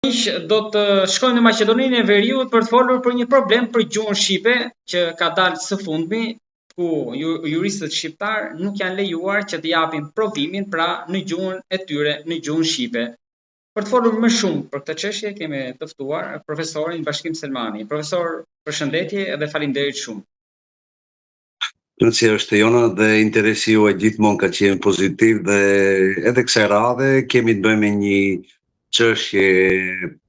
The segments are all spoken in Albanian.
Miq, do të shkojmë në Maqedoninë e Veriut për të folur për një problem për gjuhën shqipe që ka dalë së fundmi, ku juristët shqiptarë nuk janë lejuar që të japin provimin pra në gjuhën e tyre, në gjuhën shqipe. Për të folur më shumë për këtë çështje kemi të ftuar profesorin Bashkim Selmani. Profesor, përshëndetje dhe faleminderit shumë. Kënaqësia është e jona dhe interesi juaj gjithmonë ka qenë pozitiv dhe edhe kësaj radhe kemi të bëjmë me një çështje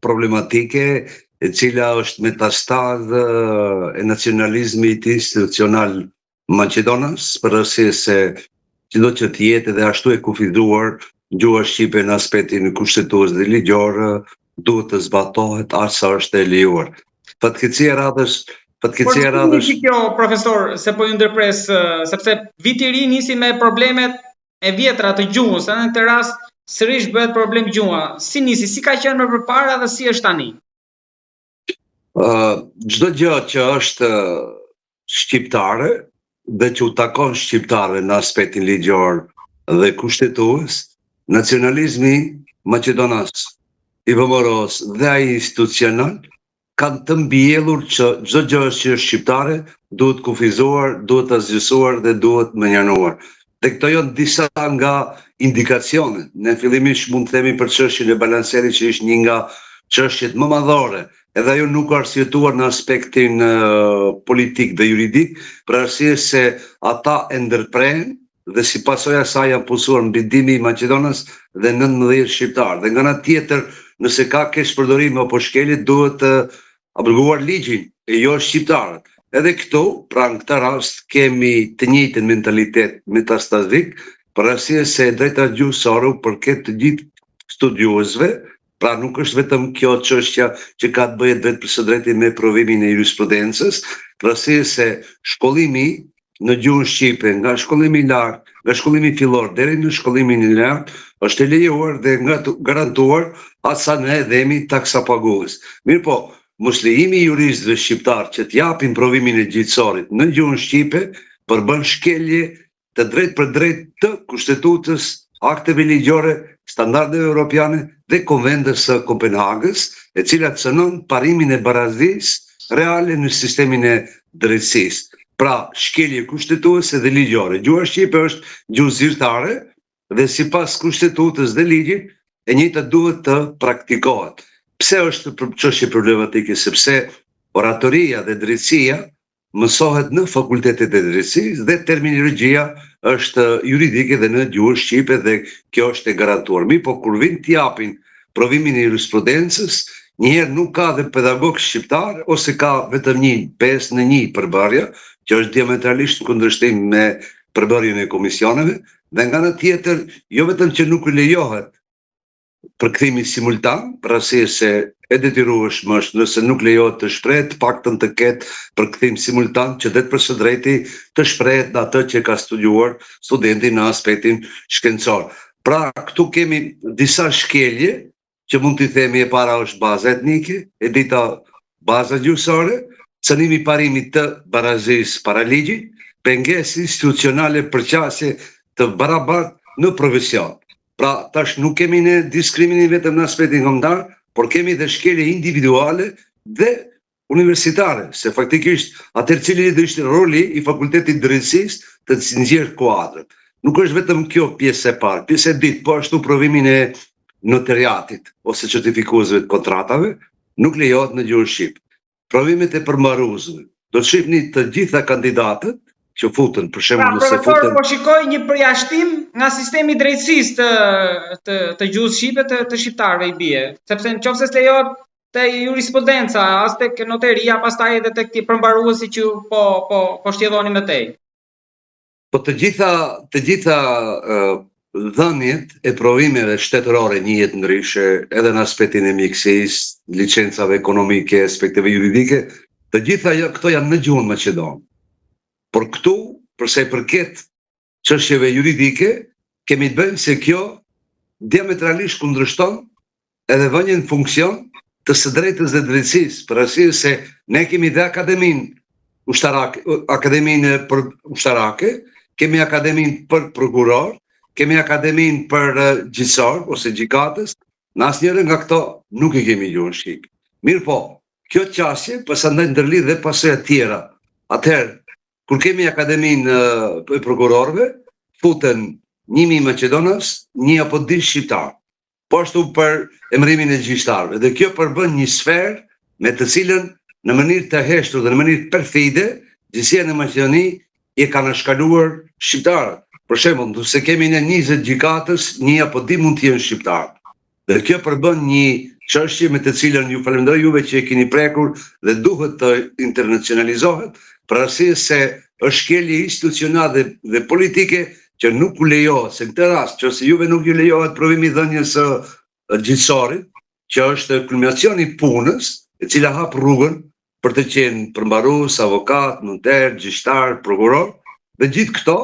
problematike e cila është metastazë e nacionalizmit institucional maqedonas, për arsye se sido që të jetë edhe ashtu e kufizuar gjuha shqipe në aspektin kushtetues dhe ligjor duhet të zbatohet aq sa është e lejuar. Fatkeqësia e radhës, fatkeqësia e radhës. Si kjo profesor, se po ju ndërpres, sepse viti i ri nisi me problemet e vjetra të gjuhës, edhe në këtë rast sërish bëhet problem gjuha. Si nisi, si ka qenë më përpara dhe si është tani? Çdo gjë që është shqiptare dhe që u takon shqiptarëve në aspektin ligjor dhe kushtetues, nacionalizmi maqedonas i VMRO-s dhe ai institucional kanë të mbjellur që çdo gjë që është shqiptare duhet kufizuar, duhet asgjësuar dhe duhet mënjanuar. Dhe këto janë disa nga indikacionet. Ne fillimisht mund të themi për çështjen e balancerit që ishte një nga çështjet më madhore, edhe ajo nuk u arsyetuar në aspektin politik dhe juridik, për arsye se ata e ndërprenë dhe si pasojë e asaj janë punësuar mbi 2000 maqedonas dhe 19 shqiptarë. Dhe nga ana tjetër, nëse ka keqpërdorim apo shkelje, duhet të abroguar ligjin e jo shqiptarët. Edhe këtu, pra në këtë rast, kemi të njëjtën mentalitet metastazik, për arsye se e drejta gjuhësore u përket të gjithë studiuesve, pra nuk është vetëm kjo çështja që ka të bëjë drejtpërsëdrejti me provimin e jurisprudencës, për arsye se shkollimi në gjuhën shqipe, nga shkollimi i lartë, nga shkollimi fillor deri në shkollimin e lartë, është e lejuar dhe garantuar aq sa ne dhe jemi taksapagues. Mirëpo, moslejimi i juristëve shqiptarë që të japin provimin e gjyqësorit në gjuhën shqipe përbën shkelje të drejtpërdrejtë të Kushtetutës, akteve ligjore, standardeve europiane dhe Konventës së Kopenhagës, e cila cënon parimin e barazisë reale në sistemin e drejtësisë. Pra, shkelje kushtetuese dhe ligjore. Gjuha shqipe është gjuhë zyrtare dhe sipas Kushtetutës dhe ligjit, e njëjta duhet të praktikohet. Pse është çështje problematike? Sepse oratoria dhe drejtësia mësohet në fakultetet e drejtësisë dhe terminologjia është juridike dhe në gjuhën shqipe dhe kjo është e garantuar. Mirëpo, kur vijnë të japin provimin e jurisprudencës, njëherë nuk ka dhe pedagog shqiptar, ose ka vetëm një, 5 në 1 përbërja, që është diametralisht në kundërshtim me përbërjen e komisioneve, dhe nga ana tjetër, jo vetëm që nuk lejohet përkthimi simultan, për arsye se e detyrueshme është nëse nuk lejohet të shprehet, të paktën të ketë përkthim simultan që drejtpërsëdrejti të shprehet në atë që ka studiuar studenti në aspektin shkencor. Pra, këtu kemi disa shkelje që mund t'i themi e para është baza etnike, e dyta baza gjuhësore, cënimi i parimit të barazisë para ligjit, pengesë institucionale për qasje të barabartë në profesion. Pra, tash nuk kemi ne diskriminim vetëm në aspektin kombëtar, por kemi dhe shkelje individuale dhe universitare, se faktikisht atëherë cili do ishte roli i Fakultetit të Drejtësisë të nxjerrë kuadrët. Nuk është vetëm kjo pjesë e parë, pjesë e dytë, po ashtu provimin e notariatit ose certifikuesve të kontratave nuk lejohet në gjuhën shqipe. Provimet e përmbaruesve. Do të shihni të gjitha kandidatët që futen, për shembull, pra, nëse futen. Po shikoj një përjashtim nga sistemi i drejtësisë të të të gjuhës shqipe të, të shqiptarëve i bie, sepse në qoftë se s'lejohet te jurisprudenca, as tek noteria, pastaj edhe tek përmbaruesi që po po po shtjelloni më tej. Po të gjitha të gjitha uh, dhëniet e provimeve shtetërore njihet ndryshe edhe në aspektin e mjekësisë, licencave ekonomike, aspekteve juridike, të gjitha jo, këto janë në gjuhën maqedone. Por këtu, për sa i përket çështjeve juridike, kemi të bëjmë se kjo diametralisht kundërshton edhe vënien në funksion të së drejtës dhe drejtësisë, për arsye se ne kemi dhe akademinë ushtarake, akademinë për ushtarake, kemi akademinë për prokuror, kemi akademinë për gjyqësor ose gjykatës. Në asnjërën nga këto nuk e kemi gjuhën shqipe. Mirëpo, kjo qasje pasandaj ndërlidh dhe pasoja tjera. Atëherë, kur kemi Akademinë e Prokurorëve, futen 1000 maqedonas, një apo dy shqiptarë. Po ashtu për emërimin e gjyqtarëve. Dhe kjo përbën një sferë me të cilën në mënyrë të heshtur dhe në mënyrë perfide, gjithësia në Maqedoni i ka anashkaluar shqiptarët. Për shembull, nëse kemi ne 20 gjykatës, një apo dy mund të jenë shqiptarë. Dhe kjo përbën një çështje me të cilën ju falenderoj juve që e keni prekur dhe duhet të internacionalizohet, për arsye se është shkelje institucionale dhe, dhe politike që nuk u lejohet, se në këtë rast, nëse juve nuk ju lejohet provimi i dhënies së gjyqësorit, që është kulminacioni i punës, e cila hap rrugën për të qenë përmbarues, avokat, noter, gjyqtar, prokuror, dhe gjithë këto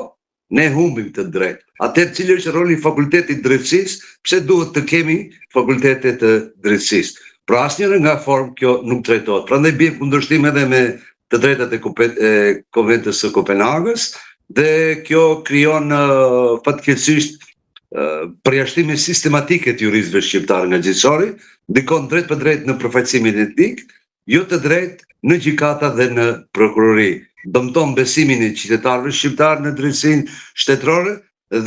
ne humbim të drejtë. Atëherë cili është roli i fakultetit të drejtësisë, pse duhet të kemi fakultete të drejtësisë? Pra asnjëra nga formë kjo nuk trajtohet. Prandaj bie në kundërshtim edhe me të drejtat e, e Konventës së Kopenhagës dhe kjo krijon fatkeqësisht përjashtime sistematike të juristëve shqiptarë nga gjyqësori, ndikon drejtpërdrejt në përfaqësimin etnik, jo të drejtë në gjykata dhe në prokurori, dëmton besimin e qytetarëve shqiptarë në drejtësinë shtetërore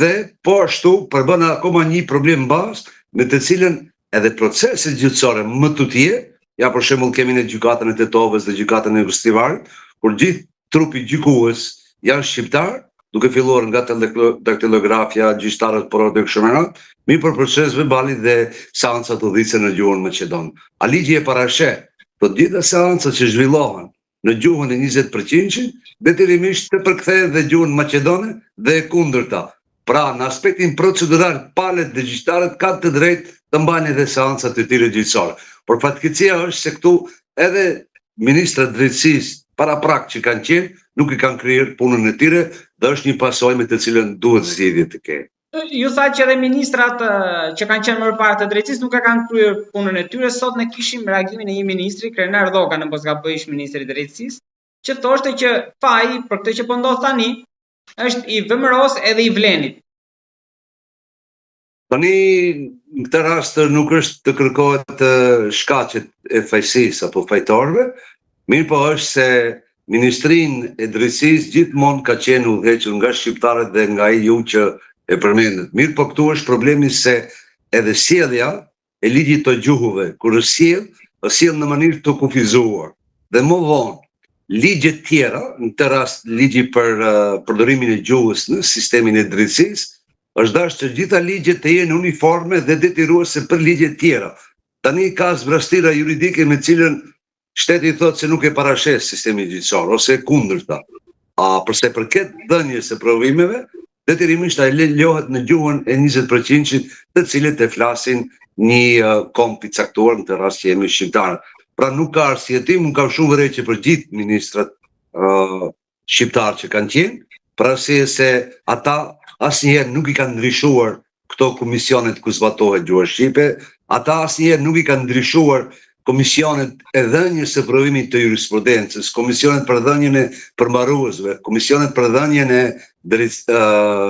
dhe po ashtu përbën akoma një problem bazë me të cilën edhe proceset gjyqësore më tutje, ja për shembull kemi në gjykatën e Tetovës dhe gjykatën e Gostivarit, kur gjithë trupi gjykues janë shqiptarë, duke filluar nga daktilografja, gjyqtarët por dhe kështu me radhë, mirëpo procesverbali dhe seancat udhëhiqen në gjuhën maqedone. A ligji e parasheh të gjitha seancat që zhvillohen në gjuhën e 20 përqindshit, detyrimisht të përkthehen dhe gjuhën maqedone dhe e kundërta. Pra, në aspektin procedural, palët dhe gjyqtarët kanë të drejtë të mbajnë edhe seancat e tyre gjyqësore. Por fatkeqësia është se këtu edhe ministrat e drejtësisë paraprak që kanë qenë, nuk i kanë kryer punën e tyre dhe është një pasojë me të cilën duhet zgjidhje të ketë. Ju thatë që edhe ministrat që kanë qenë më parë të drejtësisë nuk e kanë kryer punën e tyre. Sot ne kishim reagimin e një ministri, Krenar Dhoka, në mos gaboj ish ministri i drejtësisë, që thoshte që faji për këtë që po ndodh tani është i VMRO-s edhe i Vlenit. Tani, në këtë rast nuk është të kërkohet shkaqet e fajësisë apo fajtorëve, mirëpo është se Ministrinë e Drejtësisë gjithmonë ka qenë udhëhequr nga shqiptarët dhe nga ju që e përmendët. Mirëpo këtu është problemi se edhe sjellja e ligjit të gjuhëve, kur është sjell, është sjell në mënyrë të kufizuar. Dhe më vonë, ligjet tjera, në këtë rast ligji për uh, përdorimin e gjuhës në sistemin e drejtësisë, është dashur që gjitha ligjet të jenë uniforme dhe detyruese për ligjet tjera. Tani ka zbrastira juridike me cilën Shteti thotë se nuk e parasheh sistemi gjyqësor ose e kundërta. A përsa i përket dhënies së provimeve, detyrimisht ai lejohet në gjuhën e 20%-shit të cilët e flasin një komb i caktuar, në këtë rast që jemi shqiptarët. Pra nuk ka arsyetim, unë kam shumë vërejtje për gjithë ministrat uh, shqiptarë që kanë qenë, për arsye se ata asnjëherë nuk i kanë ndryshuar këto komisionet ku zbatohet gjuha shqipe, ata asnjëherë nuk i kanë ndryshuar komisionet e dhënies së provimit të jurisprudencës, komisionet për dhënien e përmbaruesve, komisionet për dhënien e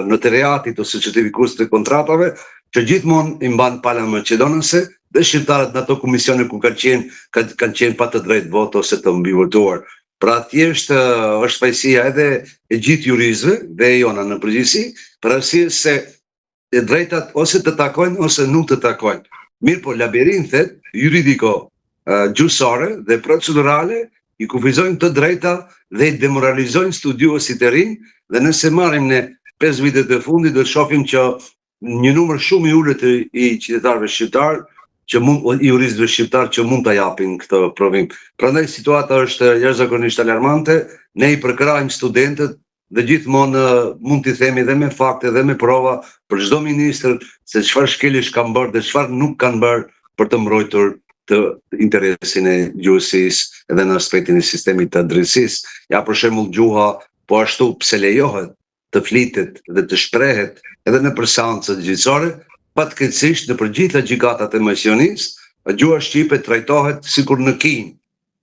notariatit ose certifikues të kontratave, që gjithmonë i mban pala maqedonase dhe shqiptarët në ato komisione ku kanë qenë, kanë, kanë qenë pa të drejtë vote ose të mbivotuar. Pra thjesht është fajësia edhe e gjithë juristëve dhe e jona në përgjithësi, për arsye se të drejtat ose të takojnë ose nuk të takojnë. Mirëpo labirinthet juridiko gjuhësore dhe procedurale i kufizojnë të drejta dhe i demoralizojnë studiuesit e rinj dhe nëse marrim ne 5 vitet e fundit do të shohim që një numër shumë i ulët i qytetarëve shqiptarë që mund i juristëve shqiptarë që mund ta japin këtë provim. Prandaj situata është jashtëzakonisht alarmante, ne i përkrahim studentët dhe gjithmonë mund t'i themi dhe me fakte dhe me prova për çdo ministër se çfarë shkeljesh kanë bërë dhe çfarë nuk kanë bërë për të mbrojtur të interesin e gjuhësisë edhe në aspektin e sistemit të drejtësisë. Ja për shembull gjuha po ashtu pse lejohet të flitet dhe të shprehet edhe nëpër seancat gjyqësore, fatkeqësisht nëpër gjitha gjykatat e Maqedonisë, gjuha shqipe trajtohet sikur në Kinë.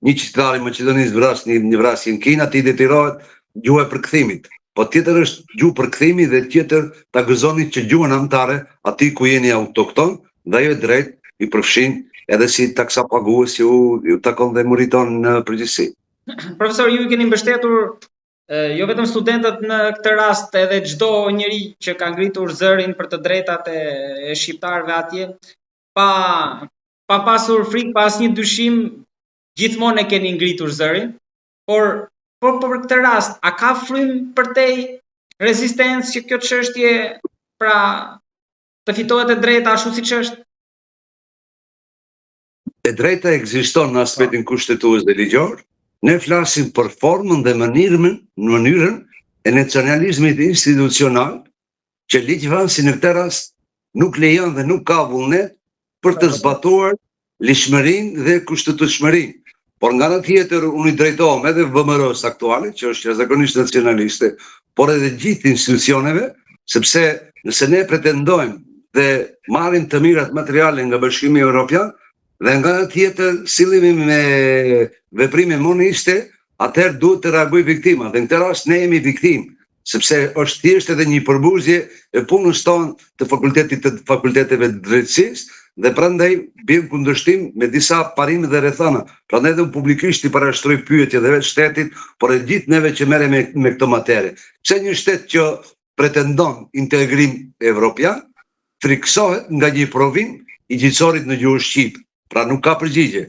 Një qytetar i Maqedonisë vras një, një vrasje në Kinë, atij i detyrohet gjuha e përkthimit. Po tjetër është gjuhë përkthimi dhe tjetër ta gëzoni që gjuhën amtare aty ku jeni autokton dhe ajo e drejtë. i përfshin edhe si taksapagues që u, ju takon dhe meriton në përgjithësi. Profesor, ju i keni mbështetur jo vetëm studentët në këtë rast, edhe çdo njeri që ka ngritur zërin për të drejtat e, e shqiptarëve atje, pa pa pasur frikë, pa asnjë dyshim, gjithmonë e keni ngritur zërin, por por për këtë rast, a ka frymë përtej rezistencës që kjo çështje pra të fitohet e drejta ashtu siç është? E drejta ekziston në aspektin kushtetues dhe ligjor. Ne flasim për formën dhe mënyrën, mënyrën e nacionalizmit institucional që ligjvënësi në këtë rast nuk lejon dhe nuk ka vullnet për të zbatuar ligjshmërinë dhe kushtetutshmërinë. Por nga ana tjetër unë i drejtohem edhe VMRO-s aktuale, që është jashtëzakonisht nacionaliste, por edhe gjithë institucioneve, sepse nëse ne pretendojmë dhe marrim të mirat materiale nga Bashkimi Evropian dhe nga ana tjetër sillemi me veprime moniste, atëherë duhet të reagojë viktima dhe në këtë rast ne jemi viktimë sepse është thjesht edhe një përbuzje e punës tonë të fakultetit të fakulteteve të drejtësisë dhe prandaj bie në kundërshtim me disa parime dhe rrethana. Prandaj edhe unë publikisht i parashtroj pyetje dhe vetë shtetit, por edhe gjithë neve që merremi me, me këto materie. Pse një shtet që pretendon integrim evropian frikësohet nga një provim i gjyqësorit në gjuhën shqipe? Pra nuk ka përgjigje.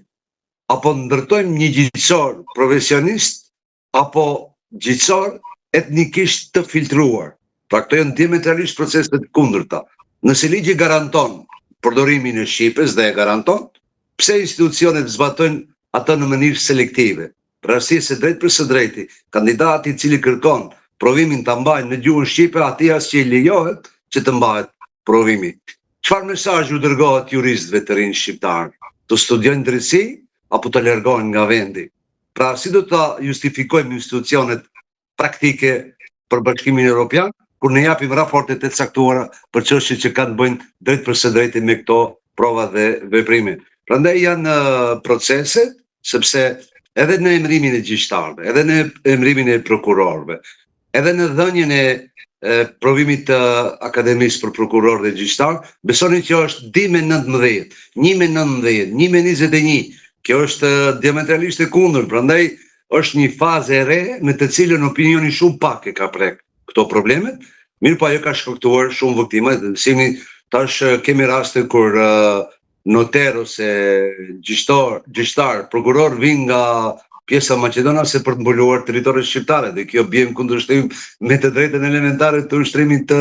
Apo ndërtojmë një gjyqësor profesionist apo gjyqësor etnikisht të filtruar. Pra këto janë diametralisht procese të kundërta. Nëse ligji garanton përdorimin e shqipes dhe e garanton, pse institucionet zbatojnë atë në mënyrë selektive? Për arsye se drejt për së drejti, kandidati i cili kërkon provimin ta mbajë në gjuhën shqipe, atij as që i lejohet që të mbahet provimi. Çfarë mesazhi u dërgohet juristëve të rinj shqiptarë? Të studiojnë drejtësi apo të largohen nga vendi? Pra, si do ta justifikojmë institucionet praktike për Bashkimin Evropian, kur ne japim raportet e caktuara për çështje që kanë të bëjnë drejt për së drejti me këto prova dhe veprime. Prandaj janë procese, sepse edhe në emërimin e gjyqtarëve, edhe në emërimin e prokurorëve, edhe në dhënien e provimit të Akademisë për prokurorë dhe gjyqtarë, besoni që është 2 me 19, 1 me 19, 1 me 21. Kjo është diametralisht e kundërt, prandaj është një fazë e re në të cilën opinioni shumë pak e ka prek këto problemet, mirëpo ajo ka shkaktuar shumë viktima dhe besimi tash kemi raste kur noter ose gjyqtar, gjyqtar, prokuror vijnë nga pjesa maqedonase për të mbuluar territoret shqiptare dhe kjo bie në kundërshtim me të drejtën elementare të ushtrimit të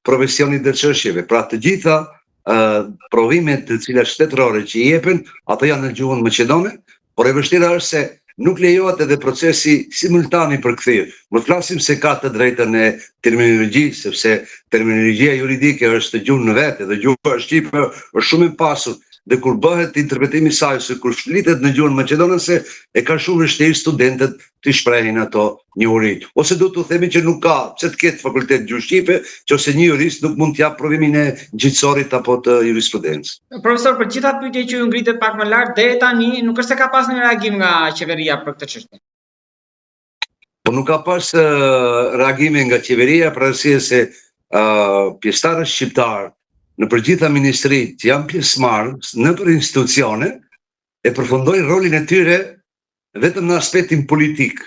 profesionit dhe çështjeve. Pra të gjitha uh, provimet të cilat shtetërore që jepen, ato janë në gjuhën maqedone, Por e vështira është se nuk lejohet edhe procesi simultan i përkthimit. Mos flasim se ka të drejtën e terminologjisë, sepse terminologjia juridike është gjuhë në vete dhe gjuha shqipe është shumë e pasur dhe kur bëhet interpretimi i saj ose kur flitet në gjuhën maqedonase e ka shumë vështirë studentët të shprehin ato njohuri. Ose do të themi që nuk ka pse të ketë fakultet gjuhë shqipe, nëse një jurist nuk mund të japë provimin e gjyqësorit apo të jurisprudencës. Profesor, për gjitha pyetjet që ju ngritët pak më lart, deri tani nuk është se ka pas një reagim nga qeveria për këtë çështje. Po nuk ka pas uh, reagime nga qeveria për arsye se uh, pjesëtarët shqiptarë nëpër gjitha ministritë që janë pjesëmarrës nëpër institucione e përfundojnë rolin e tyre vetëm në aspektin politik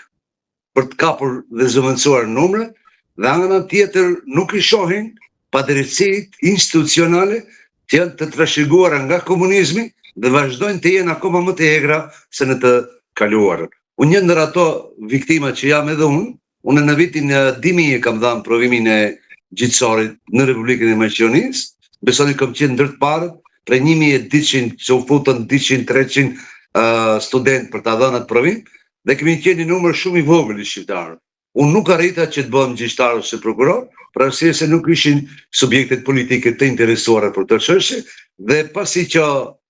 për të kapur dhe zëvendësuar numrat dhe ana tjetër nuk i shohin padrejtësitë institucionale që janë të trashëguara nga komunizmi dhe vazhdojnë të jenë akoma më të egra se në të kaluarën. Unë një ndër ato viktima që jam edhe unë, unë në vitin 2000 e kam dhënë provimin e gjyqësorit në Republikën e Maqedonisë, besoni kam qenë ndër të parët, prej 1200 që u futën 200, 300 uh, student për ta dhënë atë provim, dhe kemi qenë një numër shumë i vogël i shqiptarëve. Unë nuk arrita që të bëhem gjyqtar ose prokuror, për arsye se nuk ishin subjektet politike të interesuara për këtë çështje dhe pasi që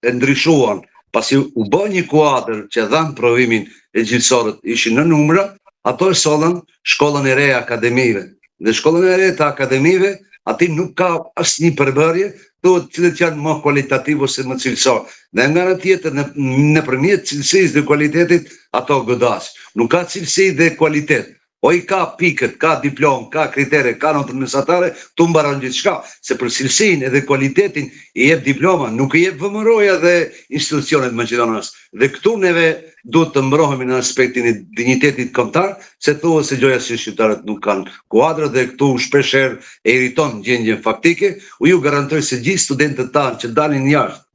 e ndryshuan, pasi u bë një kuadër që dhanë provimin e gjyqësorët ishin në numra, ato e sollën shkollën e re akademive. Dhe shkollën e re të akademive, aty nuk ka asnjë përbërje, thuhet cilët janë më kualitativ ose më cilësor. Dhe nga ana tjetër, në, nëpërmjet cilësisë dhe kualitetit, ato godasin. Nuk ka cilësi dhe kualitet. O i ka pikët, ka diplomë, ka kritere, ka notën mesatare, këtu mbaron gjithçka, se për cilësinë edhe kualitetin i jep diploma, nuk i jep VMRO-ja dhe institucionet maqedonas. Dhe këtu neve duhet të mbrohemi në aspektin e dinjitetit kombëtar, se thuhet se gjoja si shqiptarët nuk kanë kuadro dhe këtu shpeshherë e irriton gjendjen faktike, u ju garantoj se gjithë studentët tanë që dalin jashtë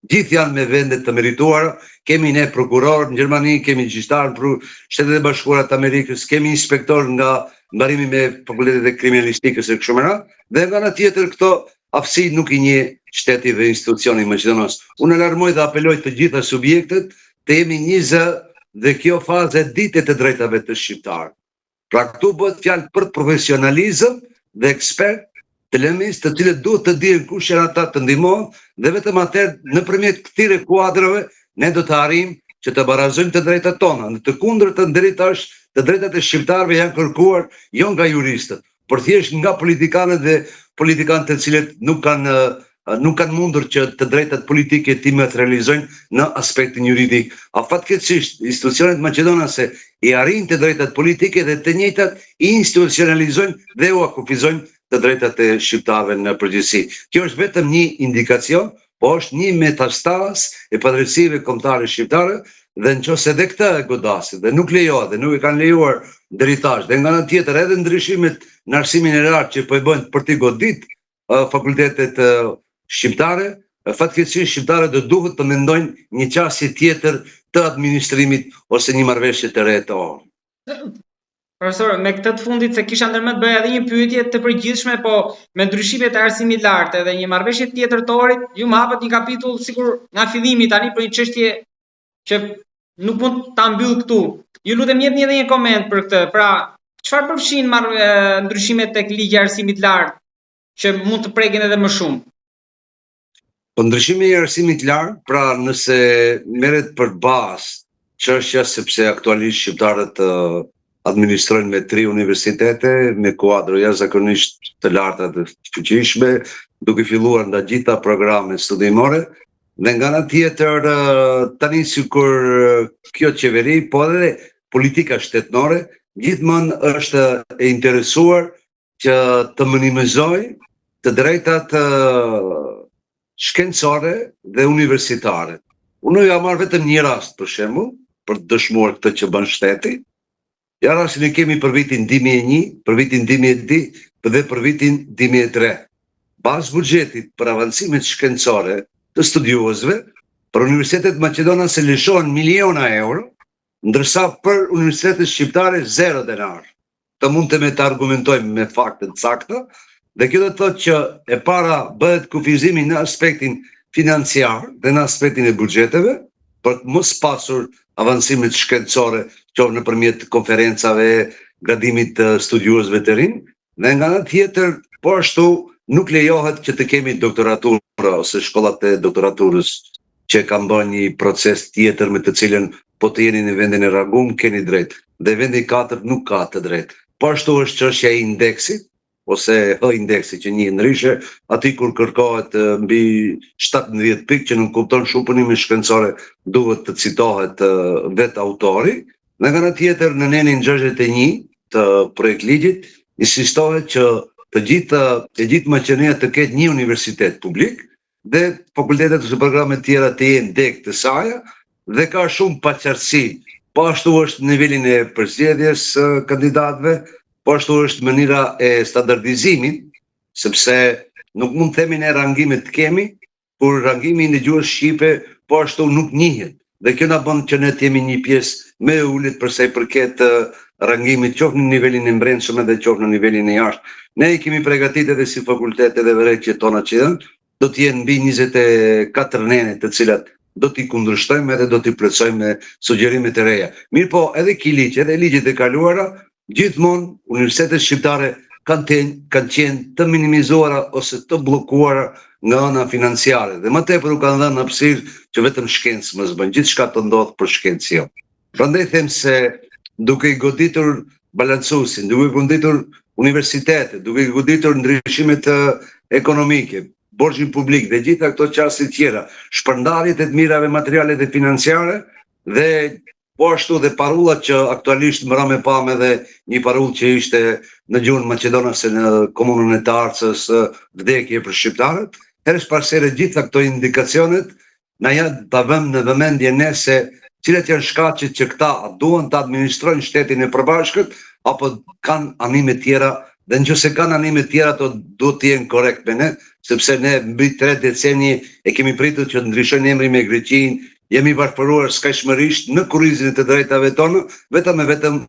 Gjithë janë me vende të merituara, kemi ne prokurorë në Gjermani, kemi gjyqtarë në Shtetet e Bashkuara të Amerikës, kemi inspektorë nga mbarimi me fakultetet e kriminalistikës e kështu me radhë, dhe nga ana tjetër këto aftësi nuk i njeh shteti dhe institucioni maqedonas. Unë alarmoj dhe apeloj të gjitha subjektet të jemi një zë dhe kjo fazë e dytë e të drejtave të shqiptarëve. Pra këtu bëhet fjalë për profesionalizëm dhe ekspert të lëmisë, të cilët duhet të dihen kush janë ata të ndihmohen dhe vetëm atëherë nëpërmjet këtyre kuadrave ne do të arrijmë që të barazojmë të drejtat tona. Në të kundërtën deri tash të drejtat e shqiptarëve janë kërkuar jo nga juristët, por thjesht nga politikanët dhe politikanët të cilët nuk kanë nuk kanë mundur që të drejtat politike t'i materializojnë në aspektin juridik. A fatkeqësisht, institucionet maqedonase i arrijnë të drejtat politike dhe të njëjtat i institucionalizojnë dhe ua kufizojnë të drejtat e shqiptarëve në përgjithësi. Kjo është vetëm një indikacion, po është një metastazë e padrejtësive kombëtare shqiptare dhe në qoftë se edhe këtë e godasin dhe nuk lejohet dhe nuk e kanë lejuar deri tash dhe nga ana tjetër edhe ndryshimet në arsimin e lartë që po e bëjnë për t'i godit fakultetet shqiptare, fatkeqësisht shqiptarët do duhet të mendojnë një qasje tjetër të administrimit ose një marrëveshje të re të Ohrit. Profesor, me këtë të fundit se kisha ndërmend të bëja edhe një pyetje të përgjithshme, po me ndryshimet e arsimit lartë edhe një marrëveshje tjetër të Ohrit, ju më hapët një kapitull sikur nga fillimi tani për një çështje që nuk mund ta mbyll këtu. Ju lutem jepni edhe një koment për këtë. Pra, çfarë përfshin marr ndryshimet tek ligji i arsimit lartë që mund të prekin edhe më shumë? Po ndryshimi i arsimit lartë, pra nëse merret për bazë çështja sepse aktualisht shqiptarët administrojnë me tri universitete, me kuadro jashtëzakonisht të larta dhe të fuqishme, duke filluar nga gjitha programet studimore, dhe nga ana tjetër tani sikur kjo qeveri, po edhe politika shtetërore, gjithmonë është e interesuar që të minimizojë të drejtat shkencore dhe universitare. Unë ja marr vetëm një rast për shembull, për të dëshmuar këtë që bën shteti. Ja rastin e kemi për vitin 2001, për vitin 2002 dhe për vitin 2003. Bazë buxhetit për avancimet shkencore të studiuesve, për universitetet maqedonase lëshohen miliona euro, ndërsa për universitetet shqiptare zero denar. Të mundemi të argumentojmë me fakte të sakta, dhe kjo do të thotë që e para bëhet kufizimi në aspektin financiar dhe në aspektin e buxheteve, për të mos pasur avancimet shkencore, qoftë nëpërmjet konferencave, gradimit të studiuesve të rinj, dhe nga ana tjetër, po ashtu nuk lejohet që të kemi doktoratura ose shkollat e doktoraturës që kanë bërë një proces tjetër me të cilën po të jeni në vendin e rangum keni drejt dhe vendi i katërt nuk ka të drejtë. Po ashtu është çështja e indeksit ose H indeksi që njihet ndryshe, aty kur kërkohet mbi 17 pikë që nënkupton shumë punime shkencore duhet të citohet vetë autori, dhe nga ana tjetër në nenin 61 të projektligjit insistohet që të gjithë të gjithë Maqedonia të ketë një universitet publik dhe fakultetet ose programet tjera të jenë degë të saja dhe ka shumë paqartësi. Po ashtu është nivelin e përzgjedhjes së kandidatëve, po ashtu është mënyra e standardizimit, sepse nuk mund të themi ne rangime të kemi, kur rangimi në gjuhën shqipe po ashtu nuk njihet. Dhe kjo na bën që ne të jemi një pjesë më e ulët për sa i përket rangimit qoftë në nivelin e mbrendshëm edhe qoftë në nivelin e jashtë. Ne i kemi përgatitur edhe si fakultet edhe vërejtjet tona që janë, do të jenë mbi 24 nene të cilat do t'i kundërshtojmë edhe do t'i plotësojmë me sugjerime të reja. Mirëpo, edhe ky ligj, edhe ligjet e kaluara, Gjithmonë universitetet shqiptare kanë të, kanë qenë të minimizuara ose të bllokuara nga ana financiare dhe më tepër u kanë dhënë hapësirë që vetëm shkencë mos bëjnë, gjithçka të ndodhë për shkencë jo. Prandaj them se duke i goditur balancuesin, duke i goditur universitetet, duke i goditur ndryshimet ekonomike, borxhin publik dhe gjitha këto qasje tjera, shpërndarjet e të mirave materiale dhe financiare dhe. Po ashtu dhe parullat që aktualisht mbrëmë e pamë edhe një parullë që ishte në gjuhën maqedonase në komunën e Tearcës vdekje për shqiptarët, herës pas here gjitha këto indikacionet na janë ta vëmë në vëmendje ne se cilat janë shkaqet që këta duan të administrojnë shtetin e përbashkët apo kanë anime tjera dhe në qoftë se kanë anime tjera ato duhet të jenë korrekt me ne, sepse ne mbi tre decenie e kemi pritur që të ndryshojnë emrin me Greqinë, jemi varfëruar skajshmërisht në kurrizin e të drejtave tona, vetëm e vetëm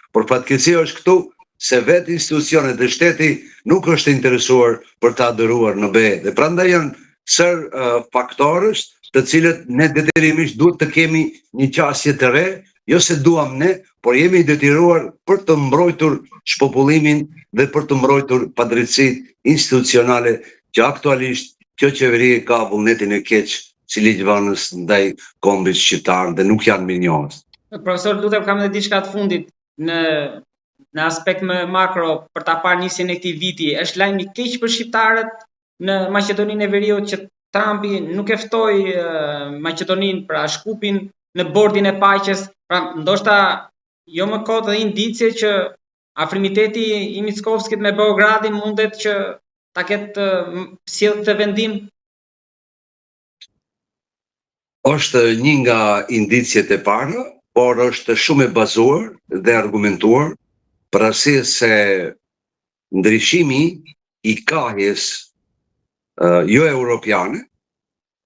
Por fatkeqësia është këtu se vetë institucionet dhe shteti nuk është interesuar për të aderuar në BE dhe prandaj janë sërë uh, faktorësh të cilët ne detyrimisht duhet të kemi një qasje të re, jo se duam ne, por jemi i detyruar për të mbrojtur shpopullimin dhe për të mbrojtur padrejtësitë institucionale që aktualisht kjo qeveri ka vullnetin e keq si ligjvënës ndaj kombit shqiptar dhe nuk janë mirënjohës. Profesor, lutem kam edhe diçka të fundit në në aspekt më makro për ta parë nisjen e këtij viti. Është lajm i keq për shqiptarët në Maqedoninë e Veriut që Trumpi nuk e ftoi Maqedoninë, pra Shkupin në bordin e paqes, pra ndoshta jo më kot dhe indicie që afrimiteti i Mickovskit me Beogradin mundet që ta ketë sjellë këtë vendim Është një nga indiciet e para, por është shumë e bazuar dhe argumentuar për arsye se ndryshimi i kahjes jo europiane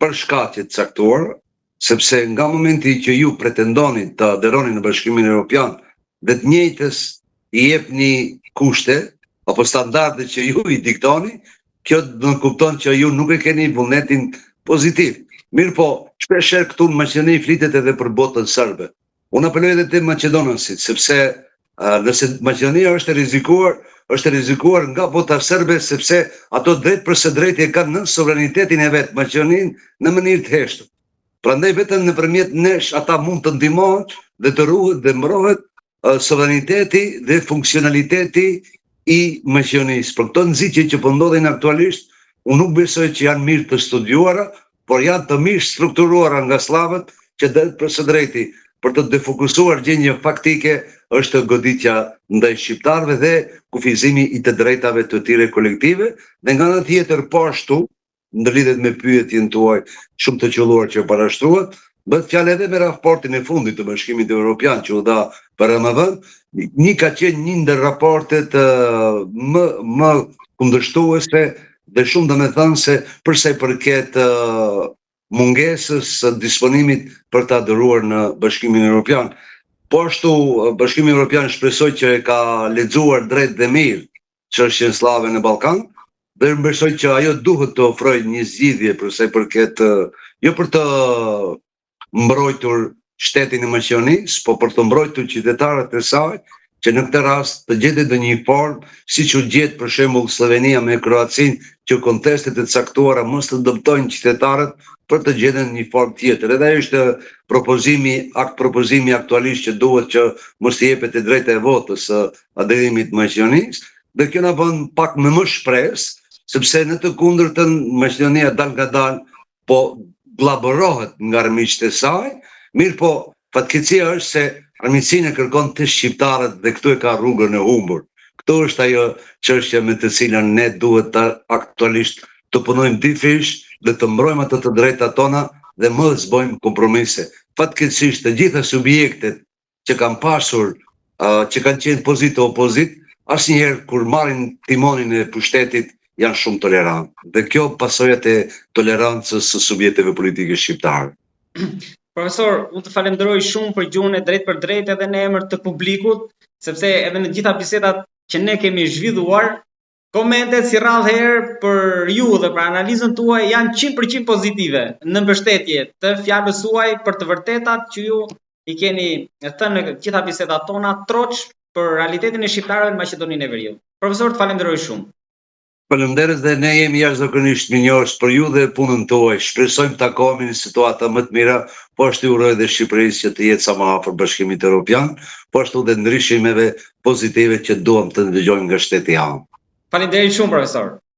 për shkaqe të caktuara, sepse nga momenti që ju pretendoni të aderoni në Bashkimin Europian dhe të njëjtës i jepni kushte apo standarde që ju i diktoni, kjo nënkupton që ju nuk e keni vullnetin pozitiv. Mirëpo, shpeshherë këtu në Maqedoni flitet edhe për botën serbe. Unë apeloj edhe te maqedonasit, sepse nëse Maqedonia është e rrezikuar, është e rrezikuar nga bota serbe, sepse ato drejtpërsëdrejti e kanë nën sovranitetin e vet Maqedoninë në mënyrë të heshtur. Prandaj vetëm nëpërmjet nesh ata mund të ndihmohen dhe të ruhet dhe mbrohet sovraniteti dhe funksionaliteti i Maqedonisë. Por këto nxitje që po ndodhin aktualisht, unë nuk besoj që janë mirë të studiuara, por janë të mirë strukturuara nga sllavët që drejtpërsëdrejti për të defokusuar gjendjen faktike është goditja ndaj shqiptarëve dhe kufizimi i të drejtave të tyre kolektive dhe nga ana tjetër po ashtu ndërlidhet me pyetjen tuaj shumë të qëlluar që parashtruat, bëhet fjalë edhe me raportin e fundit të Bashkimit Evropian që u dha për RMV-n, një ka qenë një ndër raportet më më kundërshtuese dhe shumë domethënëse për sa i përket mungesës së disponimit për të aderuar në Bashkimin Evropian. Po ashtu, Bashkimi Evropian shpresoj që e ka lexuar drejt dhe mirë çështjen sllave në Ballkan dhe unë besoj që ajo duhet të ofrojë një zgjidhje për sa i përket jo për të mbrojtur shtetin e Maqedonisë, po për të mbrojtur qytetarët e saj, që në këtë rast të gjendet ndonjë formë, siç u gjet për shembull Sllovenia me Kroacinë, që kontestet e caktuara mos të dëmtojnë qytetarët për të gjetur një formë tjetër. Edhe ajo është propozimi, akt propozimi aktualisht që duhet që mos të jepet e drejta e votës aderimit të Maqedonisë dhe kjo na bën pak me më shpresë, sepse në të kundërtën Maqedonia dalngadalë po gllabërohet nga armiqtë e saj, mirëpo fatkeqësia është se armiqësinë e kërkon te shqiptarët dhe këtu e ka rrugën e humbur. Këtu është ajo çështja me të cilën ne duhet të aktualisht të punojmë dyfish dhe të mbrojmë ato të drejtat tona dhe mos bëjmë kompromise. Fatkeqësisht të gjitha subjektet që kanë pasur, që kanë qenë pozitë e opozitë, asnjëherë kur marrin timonin e pushtetit janë shumë tolerantë. Dhe kjo pasojat e tolerancës së subjekteve politike shqiptare. Profesor, unë të falenderoj shumë për gjuhën e drejtpërdrejtë edhe në emër të publikut, sepse edhe në të gjitha bisedat që ne kemi zhvilluar, Komentet si rrallë herë për ju dhe për analizën tuaj janë 100% pozitive në mbështetje të fjalës suaj për të vërtetat që ju i keni thënë në të gjitha bisedat tona troç për realitetin e shqiptarëve në Maqedoninë e Veriut. Profesor, të falenderoj shumë. Faleminderit dhe ne jemi jashtëzakonisht mirënjohës për ju dhe punën tuaj. Shpresojmë të takohemi në situata më të mira, po ashtu i uroj dhe Shqipërisë që të jetë sa më afër Bashkimit Evropian, po ashtu dhe ndryshimeve pozitive që duam të dëgjojmë nga shteti amë. Faleminderit shumë profesor.